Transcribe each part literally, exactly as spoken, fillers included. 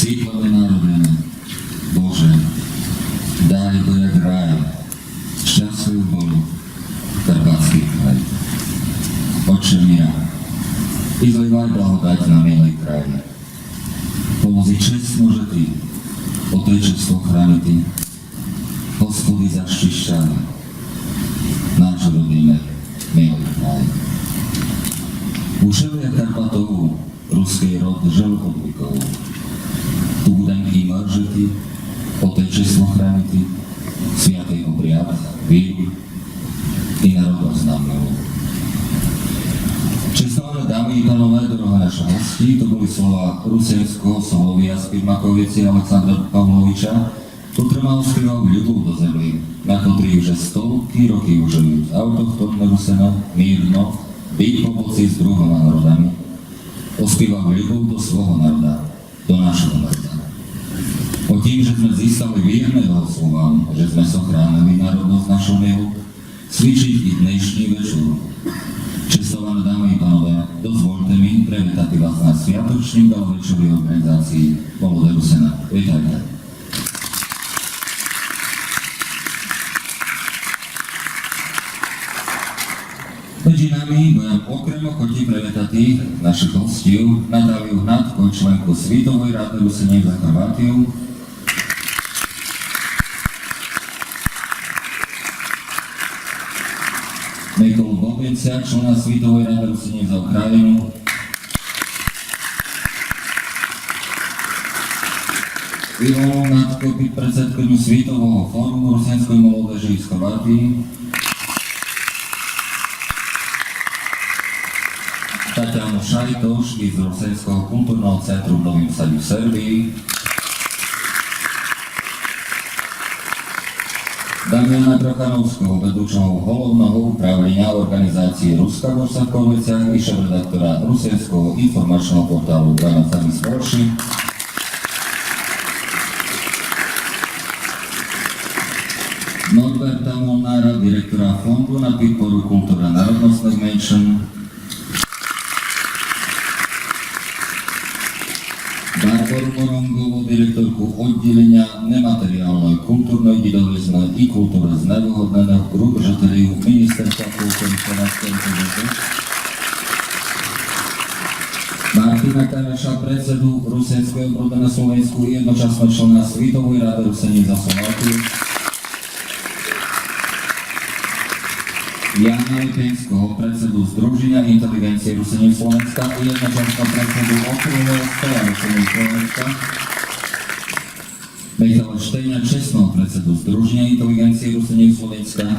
Світло ми народине, Боже, дай бы як рай, щастлив быв карпатскій край. Отче мира, изливай благодать на милый край. Помози честно жити, Отечество хранити, Господи, защищай наш родимый милый край. Ушелия Карпатов руськый род жыл од віков. Ту будем і мы жити, Отечество хранити, святый обряд, віру і народность нам милу. Честовані дамы і панове, дорогы наши гості, то были слова русиньского Соловія з Підмаковиці Олександра Павловича, котрыма оспівав любов до землі, на котрій вже столькы років жыють автохтонні Русины мирно, без побоцтва з другыма народами. Оспівав любов до свого народа, до нашого народа. О тім, же сьме зістали вірны його словам, же сьме сохранили народность нашу милу, свідчить і днешній вечур. Честовані дамы і панове, дозвольте ми привітати вас на святочнім гала-вечури орґанізації Молоды Русины. Вітайте. Меджі нами будем окрем охоті привітати нашых гостів Наталію Гнатко, членку Світовой рады Русинів за Хорватію, Миколу Бобинця, члена Світовой рады Русинів за Україну, Івану Гнатко, підпредседкиню Світового форуму русиньской молодежи з Хорватії, Татяну Шайтош із Русиньского културного центру в Новім Саді в Сербії, Дамяна Крохановского, ведучого Головного управліня орґанізації Руска бурса в Корлицях і шеф-редактора русиньского інформаційного порталу Рана Самі Спорші, Норберта Молнара, директора Фонду на підпору културы народностных меншин, Барбару Моронгову, директорку одділіня нематеріалной културной дідовизны і културы зневыгодненых груп жителів Міністерства културы Хорватской републикы, Мартина Караша, председу Русиньской оброды на Словеньску і єдночасно члена Світовой рады Русинів за Словакію, Яна Липиньского, председу Здружіня інтеліґенції Русинів Словеньска і єдночасно председу Округлого стола Русинів Словеньска, Михала Штейна, чесного председу Здружіня інтеліґенції Русинів Словеньска,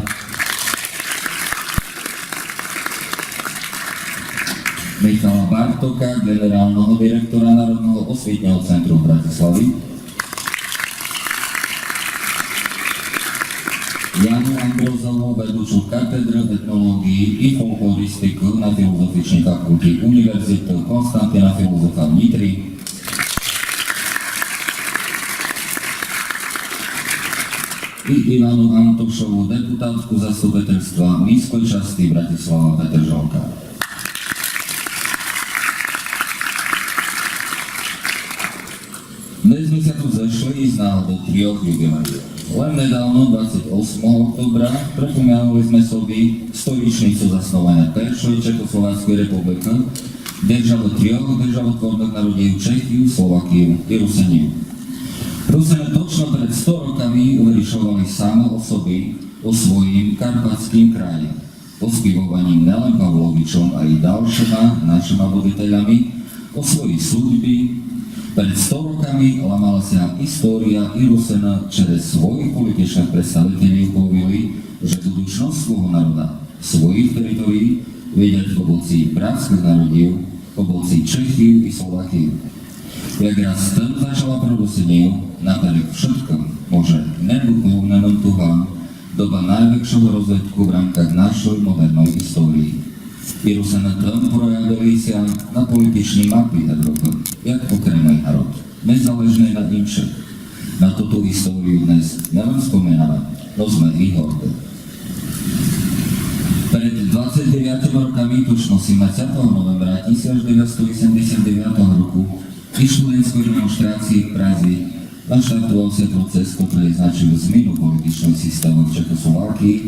Михала Бартока, ґенералного директора Народного освітного центру в Братиславі, Яну Амброзову, ведучу катедры етнолоґії і фолклористикы на Філозофічній факулті Універзіты Константина Філозофа в Нїтрі, і Івану Антошову, депутатку Заступительства міськой части Братислава Петержалка. Днес сьме ся ту зешли із нагоды трьох ювілеїв. Лем недавно, двадцять осмого октобра, припомяли сьме собі сторічницю заснованя першой Чехословацькой републикы, державы трьох державотворных народів: Чехів, Словаків і Русинів. Русины точно перед сто роками вырішовали самы о собі, о своїм карпатскім краї, оспівованім нелем Павловичом, а й далшыма нашыма будителями, о своїй судьбі. Перед сто роками ламала ся історія, і Русины через своїх політичных представителів повіли, же будучность свого народа, своїх територій видять по боці братскых народів, по боці Чехів і Словаків. Якраз тым зачала про Русинів наперек вшыткым, може, недоповненым тугам, доба найвекшого розвитку в рамках нашой модерной історії. І Русины тым проявили ся на політичній мапі Европы як окремый народ, незалежный на іншых. На туту історію днес нелем споминаме, но сьме і горды. Перед двадцять девятьма роками, точно сімнадцятого новембра тисяч девятсто вісімдесят девятого року, Штудентской демонштрациі в Празі наштартовал ся процес, котрый значил змену политичного систему в Чехословакії,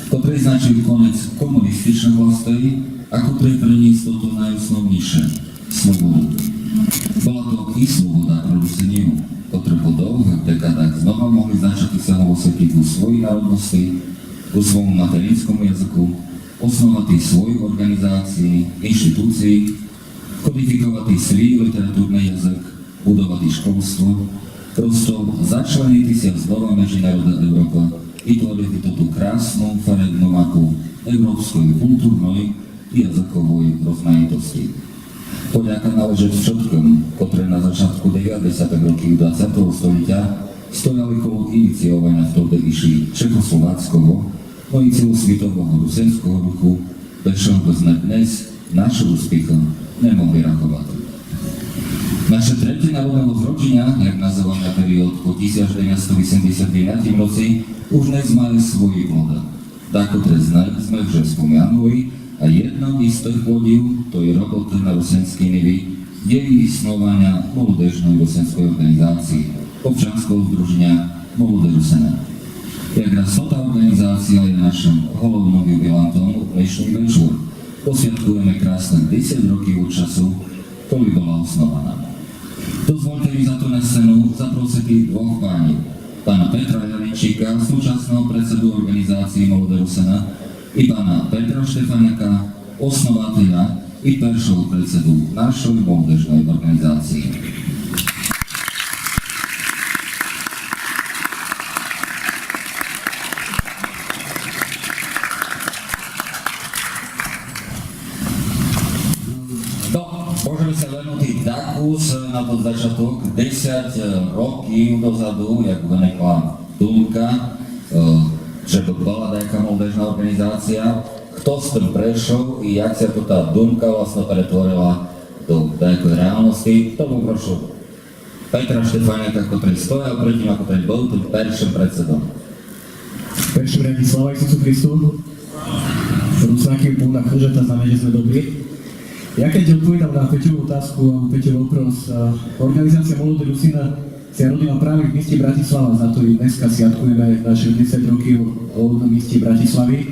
котрый значил конец комуністичных властей а котрый принїс тото найосновнїйше, свободу. Была то і свобода про Русинів, котры по довгых декадах знова могли зачати ся голосити у своїй народности, у свойому материньскому языку, основати свої орґанізациі, інштитуциі, кодификовати свій літературный язык, будовати школство, просто зачленити ся знова меджі народы Европы і творити тоту красну фаребну мапу европской културной і языковой розмаїтости. Подяка належить вшыткым, котры на зачатку девятдесятых років двадцятого столітя стояли коло ініціованя втовды іщі чехословацького, но і цілосвітового русиньского руху, без чого бы зме днес нашы успіхы не могли раховати. Наше третє народне возродженя, як называме період по тисяч девятсто вісемдесят девятім році, уж днес має свої плоды. Дакотры з них зме вже спомянули, а єдным із тых плодів тої роботы на русиньскій ниві є і існованя Молодежной русиньской орґанізациі, обчаньского здруженя Молоды Русины. Якраз тота орґанізация є нашым головным юбілантом у днешній вечур. Посвяткуєме красных десять років од часу, коли была основана. Дозвольте мі за то на сцену запросити двох панів: пана Петра Ялинчика, сучасного председу орґанізациі Молоды Русины, і пана Петра Штефаняка, основателя і першого председу нашої молодежної орґанізациі. Но, можеме ся вернути дакус на тот зачаток, десять років дозаду, як выникла думка, е, же бы была даяка молодежна орґанізация, хто з тым прешол і як ся тота думка властно перетворила до даякой реалности, то попрошу Петра Штефаняка, котрый стоял пред тим, а котрый был тым першым председом. В першім ряді слава Ісусу Христу. Русакы, повна хыжа, та знаме, же зме добрі. Я кедь одповідам на Петьову отазку або Петьов вопрос, е, орґанізация Молоды Русины ся родила праві в місті Братислава, за то і днеска святкуєме нашых десять років у місті Братиславі.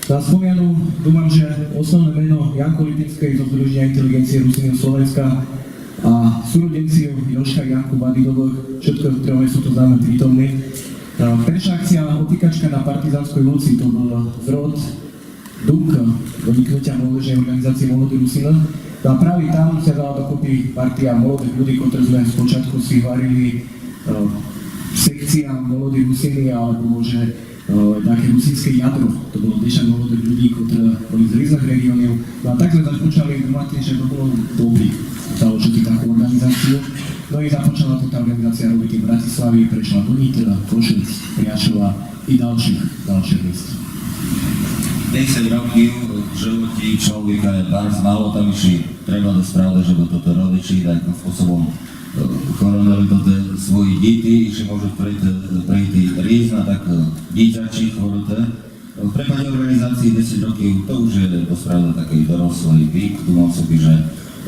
Та спомяну, думам, же основне мено Янко Липиньскый зо Здруженя інтеліґенциі Русинів Словеньска а суродзенців Йошка і Янку Бадідовых, вшыткы трьох су ту з нами притомні. Е, перша акция Опікачка на Партизаньской улици, то был зрод, думка выникнутя молодежной орґанізациі Молоды Русины. Та праві там ся дала докупи партия молодых людзі, котрых зме спочатку си гварили, е, секция Молоды Русины, або може е, таке русиньске ядро, то было десять молодых людзі, котры были з різных реґіонів. Но а так зме започали думати, же бы было добрі залоžiти таку орґанізацию. Но і започала тота орґанізация робити в Братиславі, прешла до Нітра, Кошиц, Пряшова і далшых, далшых міст. Десять років в животі чловіка є барз мало, там іщі треба досправды, же бы тото родичі такым способом, е, хоронили тоты свої діти, і іщі можуть прийти, прийти різна, так, е, дітячі хвороты. В припадї орґанізациі десять років то уж є досправды такый дорослый вік. Думам собі, же,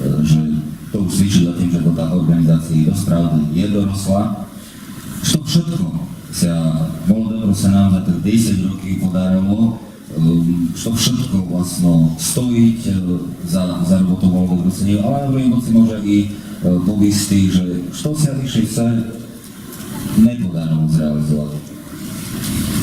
е, же то уж свідчить за тым, же тота орґанізациі досправды є доросла. Што вшытко ся Молодым Русинам за тых десять років подарило, ем, што вшытко властно стоїть, е, за, за роботу Молодых Русинів, але на другій боці може і, е, повісти, же што ся іщі всьо не подарило зреалізовати.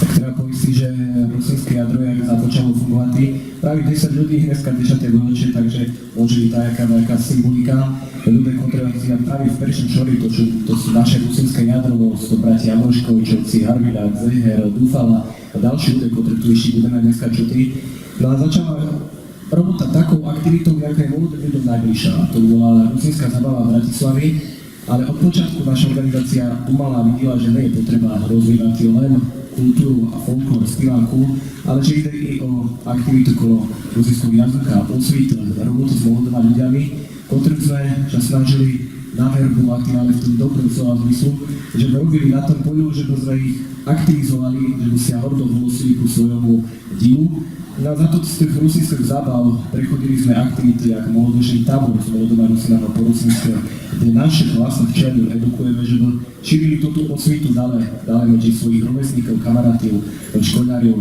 Так треба повісти, же русиньске ядро, як започало фунґовати, праві десять людзі, днеска десяте вылуче, так же може і та яка, яка символіка. Люде, котры сидя праві в першім шорі, то су, то су наше русиньске ядро, то братя Ямброшковичовці, Гарвіляк, Зегер, Дуфала а далші люде, котрых ту іщі будеме днеска чути. Но а зачала робота таков активитов, яка є молодым людом найближша. То была русиньска забава в Братиславі, але од початку наша орґанізация думала а виділа, же не є потреба розвивати лем културу а фолклор, співанку, але же іде і о активиту коло русиньского языка, освіты, роботы з молодыма людями, котрых зме ся снажили на гербу, а тым, але в тым добрым слова змыслу, же бы робили на тым польу, же бы зме іх активизовали, же бы ся гордо hlásili ku svojому ділу. На, на тых русиньскых забав преходили зме активиты, як молодежный табор з молодыма Русинами по русиньскы, де нашых власных членів едукуєме, же бы ширили тоту освіту дале, дале медзи свойых ровеснїків, камаратів, школярів.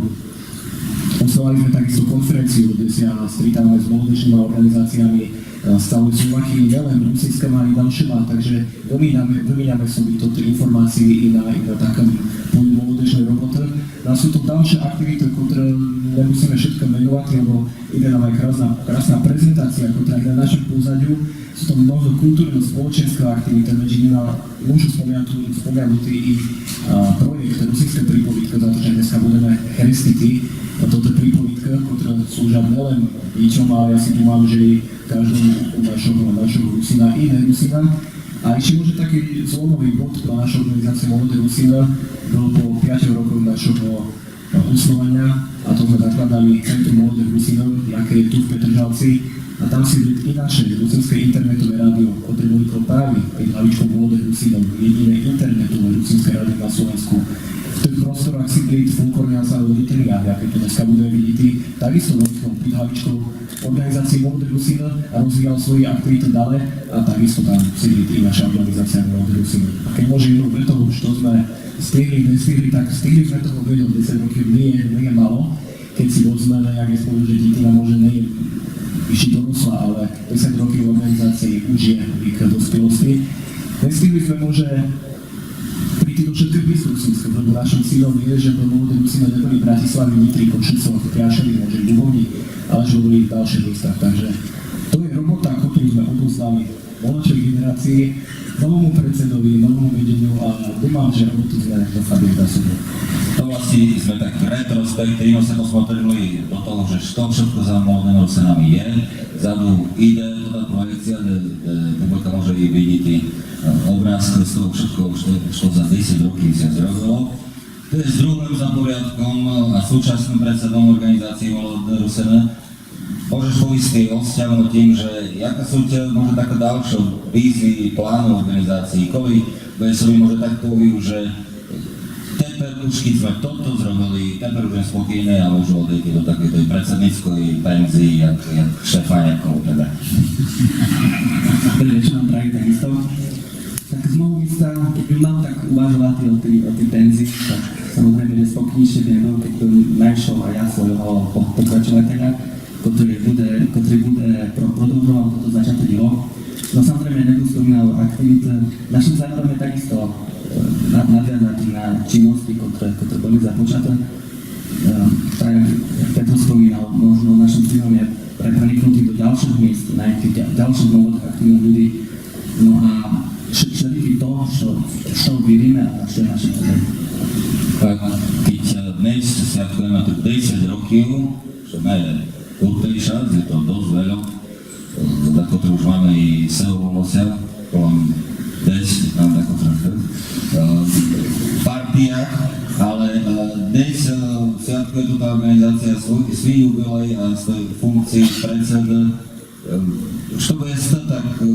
Основали зме такісто конференцию, де ся стрітаваме з молодежныма орґанізациями, е, з цалей Словакії, нелем русиньскыма, але і далшыма, так же выміняме, выміняме собі тоты інформациі і на, і на такым полью молодежной роботы. Ну а су то далше активиты, котры не мусиме вшыткы меновати, лебо іде нам ай красна, красна презентация, котра є на нашым позадю. Су то много културно-сполоченьскы активиты, медзи нима можу спомянути, спомянути і, а, проєкт Русиньска приповідка, за то же днеска будеме хрестити тоту приповідку, котра служа нелем дїтьом, але я си думам, же і каждому нашого, нашого Русина і не Русина. А іщі може такый зломовый бод про нашу орґанізацию Молоды Русины быв по пятьох роках нашого основаня, а то зме закладали Центрум молодых Русинов, яке є ту в Петržalci, а там сидит і наше русиньске інтернетове радио, котре вылікало праві під hlavičkou Молодых Русинов, єдине інтернетове русиньске радио на Словеньску. В тых просторах сидит Folklórny ansambel Rytmia, яке ту днеска будеме видїти, такісто вылікало під hlavičkou орґанізациі Молодых Русинов, розвиял свої активиты дале, а такісто там сидит і наша орґанізація Молодых Русинов. А кед може єдну вету, што зме стигли, не стигли, так стигли зме того вельо, десять років не є, не є мало. Кед си возьмеме, як єс повідал, же дїтина може не є іщі доросла, але десять років орґанізациі уж є вік доспєлости. Не стигли зме може прийти до вшыткых міст русиньскых, лебо нашым цїлом є, жебы Молоды Русины не были в Братиславі, Нїтрі, Кошицох, Пряшові, може і Дубовні, але жебы были і в далшых містах. Так же то є робота, котру зме одовздали молодшей ґенерациі, новому председови, новому веденю а думам, же роботу зме дофабили за собу. To własne zme tak retrospektívno sa posmotrili do toho, že što všetko za Mladima Rusinami je. Vzadu ide tota projekcia, de, de publika môže i vidic, e, obrázky z toho všetko, što, što za desec rokov sa zrobilo. Ty s druhom za poriadkom a súčasným predsedom organizácie Mladé Rusene môžeš poviesť o vzťahu tým, že jaká sú tie, možno taká ďalšia vízie, plány organizácií, koľko bude sa môže tak poviesť, že teper už, ked sme toto zrobili, teper už sme spokojní a môžu odísť do takej tej predsedníckej penzii, jak, jak Štefan, ako teda. Dobre, čo mám praviť takisto? Tak z môjho miesta, keby mal tak uvažovati o tej, o tej penzii, tak samozrejme, že spokojnejšie by nebolo, keby som našiel aj ja svojho po-, pokračovateľa, ktorý bude, ktorý bude pro-, prodlžoval toto začaté dielo. No, samozrejme, nebol spomínal aktivity. Našim zámerom je takisto, e, na-, nadviazati na činnosti, ktoré, ktoré boli započaté. E, tak, jak Petro spomínal, možno našim cieľom je pre-, preniknúť do ďalších miest, nájsť tých ďa-, ďalších nových aktívnych ľudí. No a vš-, vš-, to, čo, čo vidíme a čo je našim cieľom. Tak, ked, e, dnes sviatkujeme tu desec rokov, čo je dosc čas, je to dosc voľa. E, tak to už môžeme i sa uvoľovať, koľko desec, mám takú trochu, e, partia, ale, e, dnes, e, sviatkuje tu tá organizácia svoj, svoj jubilej a svoj funkcii predsedu. E, što by ste tak, e,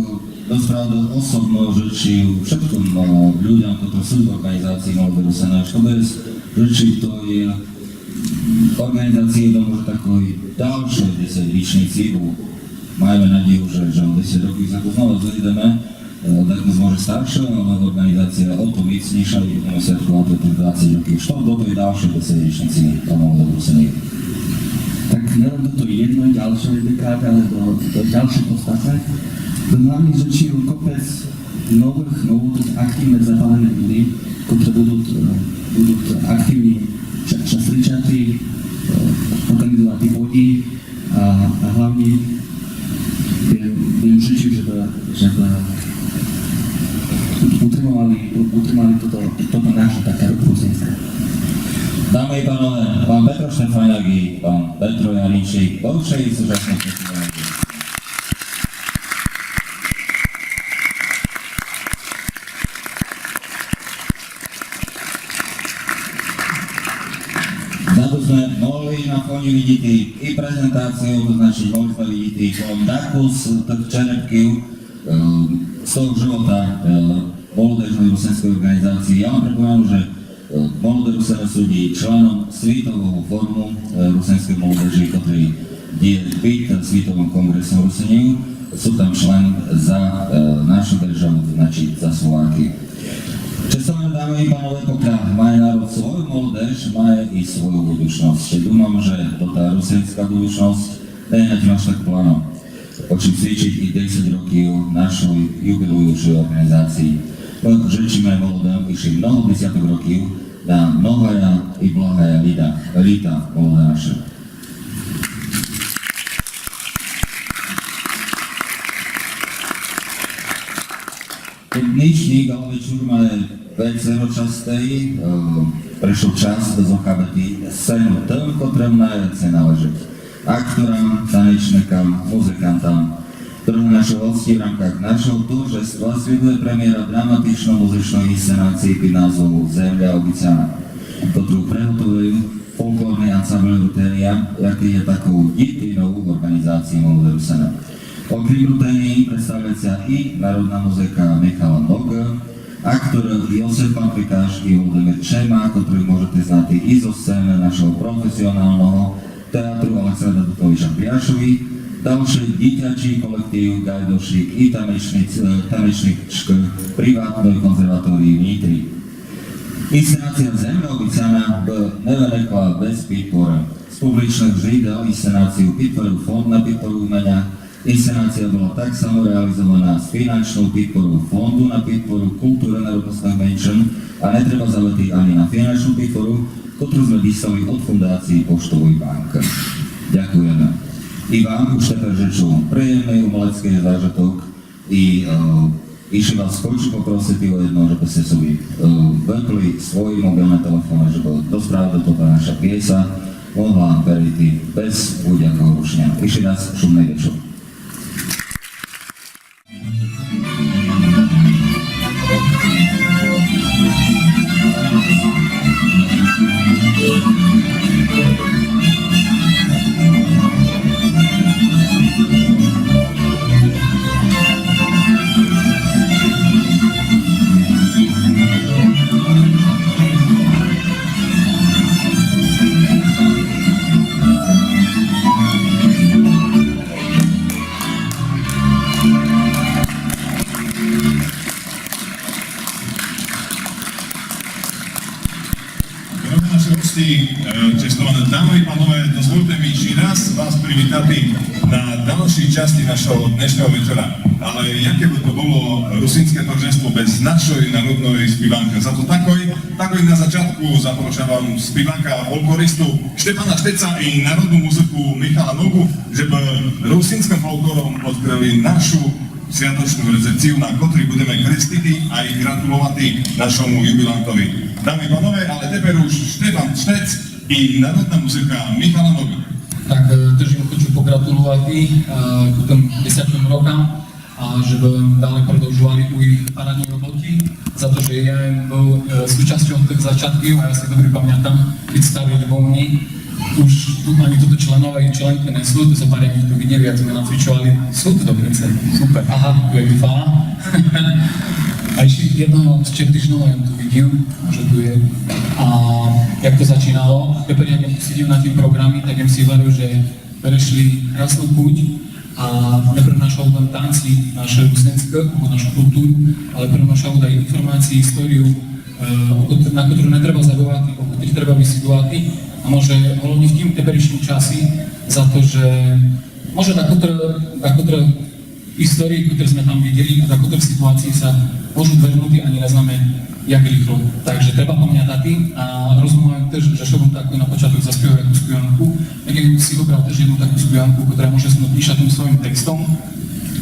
dospravdu osobno žičil všitkým, e, ľuďom, ktorí sú v organizácii Mladé Rusene, što by ste žičil tej, e, organizácii do možno takej ďalšej desecročnici, bo Majeme nadieju, že, že o desec rokov sa tu znova zojdeme, e, tak môže staršia, ale organizácia o to mocnejšia, i budeme sviatkovať tih dvadsec rokov. Što do tej ďalšej desecročnici Mladé Rusene? Tak nielen do tej jednej ďalšej dekády, ale do, do ďalších ostatných. By hlavne žičil kopec nových, novotôch aktívnych zapálených ľudí, ktorí budú, e, budú aktívne sa, sa stretávať, e, organizovať tie body, a, a hlavne by, by im žičil, že by, že by utrhimovali, utrhimovali toto, toto naše také Rusinské. Dámy a pánové, pán Petro Štefáňák i pán Petro Jarinčík, vo vši súčasnosti. Za to sme mohli na fóne vidieť i, i prezentáciu, to znamená, mohli sme vidieť i kolem dačo z tih čerepkov, e, z З того живота, е, молодежної русинської орґанізації я вам припоминам, же, е, Молоді Русины суть и членом Світового форуму, е, русинської молодежі, котрый діє під Світовым конґресом Русинів. Суть там член за, е, нашу державу, значить, за Словакію. Честовані дамы и панове, покля має народ свою молодеж, має и свою будучносц. Думам, же тота русинська будучносц не є на тім аж так плано. О чім свідчить и десять років нашої юбилуючої орґанізації. Мы жичиме молодым ище много десяток років на многая и благая літа, літа, молоды нашы. Днішній галавечур має вецеро частей, е, пришов час зохабити сцену тым, котрым найвецей належить: акторам, танечникам, музикантам. Друге, наші гості в рамках нашого торжества свідкує премєра драматично-музичної інсценації під назвом Земля обіцяна, котру приготовив фолклорный ансамбль Рутенія, якый є таков дітинов орґанізації Молоді Русины. Окрім Рутенії представлять ся и народна музика Михала Ногы, актор Йосиф Панкрикаш и Володимир Чема, котрых можете знати и зо сцены нашого професіоналного театру Александра Духновича в Пряшові, дальше дітячый колектив Гайдошик и танечниц-, е, танечничкы Приватної конзерваторії в Нітрі. Інсценація Земля обіцяна бы не выникла без підпоры. З публічных жрідел інсценацію підпорив Фонд на підпору уменя. Інсценація была так само реалізованя з фінансовов підпоров Фонду на підпору културы народносных меншин, а не треба забыти ани на фінансову підпору, котру сьме дістали од Фунdácie Poštovej banky. Дякуєме. И вам уж тепер жичу приємный умелецькый зажиток и, е, ище вас хочу попросити о єдно, жебы сте собі, е, выпли свої мобілны телефоны, жебы досправды тота наша пєса могла перейти без будь-якого рушеня. Ище раз шумный вечур. Дорогі наші гості, е, честовані дамы и панове, дозвольте ми іщи раз вас привітати на далшій части нашого днешнього вечора. Але яке бы то было русинське торжество без нашої народної співанкы? Зато такой, такой на зачатку запрошувам співака, фолклористу Штефана Штеца и народну музику Михала Ногу, жебы русинськым фолклором одкрыли нашу святочну рецепцію, на котрій будеме крестити ай гратуловати нашому юбілантови. Дамы и панове, але тепер уж Штефан Штец и народна музика Михала Ногы. Так, е, тыж им хочу погратуловати, е, к тым десятым рокам, а жебы дале продовжовали у їх парадній роботі, за то, же я им был, е, сучасцьов тых зачатків, а я си добрі памятам, кед старый Любомир, уж ту ани тото членове и членкы не суть, то сом пару їх ту видів, як сьме нацвічовали. Суть добрі, се супер. Ага, як фала. А іщи єдного з Чертыжного єм ту видів, може ту є. А як то зачінало, тепер як єм сидів на тім програмі, так єм си верив, же перейшли красну путь, а не пренашу лем танці, наше русинське, або нашу културу, але пренашу тай інформації, історію, е, о кот-, на котру не треба забывати, о котрій треба бесідовати, а може головні в тім теперішнім часі, за то, же може дакотры, дакотры історії, котры сьме там виділи, а дакотры сітуації ся можуть вернути, ани не знаме, як ріхло. Так же треба памятати, а розумію тыж, же што єм такой на початок заспівав яку співанку, так єм си выбрав тыж єдну таку співанку, котра може ся пише тым своїм текстом,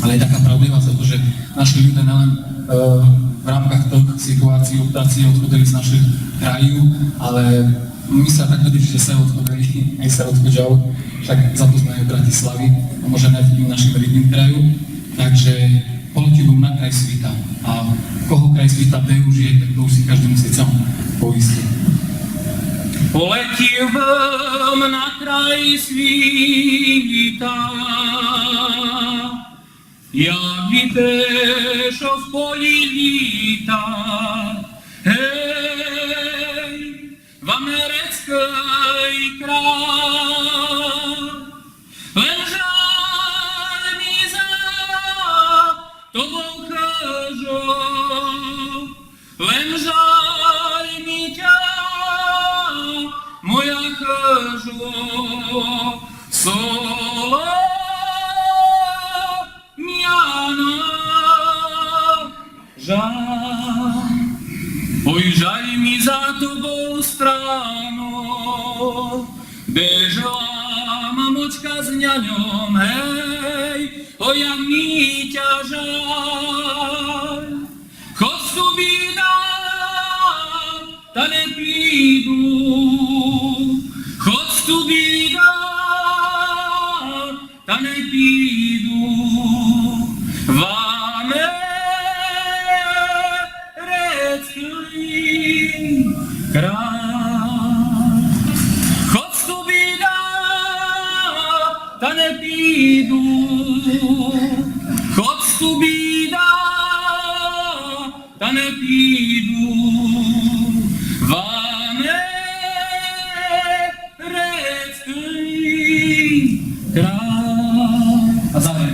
але є така правдива, за то, же наші люде не лем, е, в рамках тых сітуацій, оптацій одходили з нашых країв, але ми ся так видить, же ся одходили, ай ся одходзяли, так за то сьме в Братиславі, а може навіть и в нашім ріднім краю. Так же полетів бым на край світа. А кого край світа де уж є, так то уж си каждый мусить сам повісти. Полетів бым на край світа, Як вітер, што в полі літа, гей, в америцькый край. Лем жаль мі за тобов, хыжо, лем жаль мі тя, моя хыжо, соломяна. Жаль, ой, жаль мі за тобов, страно, де жила мамочка з няньом, гей, ой, як мі тя жаль. Хоц ту біда, та не піду, хоц ту біда, та не піду в америцькый край. Хоц ту біда, та не піду, хоц ту біда, та не піду в америцькый край. А зараз